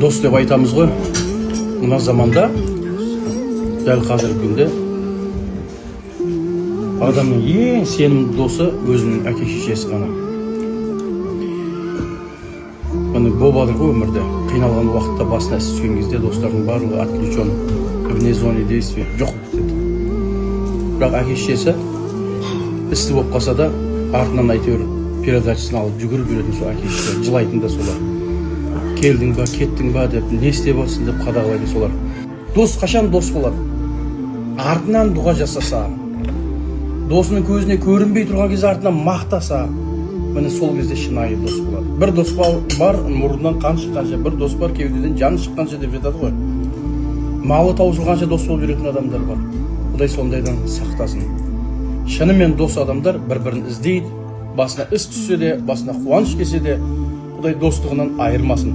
Дос деп айтамыз ғой. Мына заманда, дәл қазіргі күнде адамның ең сенімді досы өзінің әке шешесі ғана. Міне, болып жатыр ғой өмірде. Қиналған уақытта, басына іс түскен кезде достардың барлығы отключен, вне зоны действия, жоқ болып кетеді. Бірақ әке шешесі істі болып қалса да, артынан әйтеуір передачасын алып жүгіріп жүретін сол әке шеше, жылайтын да солар, келдің ба, кеттің ба деп, не істеп жатрсың деп қадағалайтын солар. Дос қашан дос болады? Артынан дұға жасаса, досының көзіне көрінбей тұрған кезде артынан мақтаса, міне, сол кезде шынайы дос болады. Бір дос бар, мұрнынан қан шыққанша, бір дос бар, кеудеден жан шыққанша деп жатады ғой. Малы таусылғанша дос болып жүретін адамдар бар. Құдай сондайдан сақтасын. Шынымен дос адамдар бір бірін іздейді. Басына іс түссе де, басына қуаныш келсе де, Құдай достығынан айырмасын.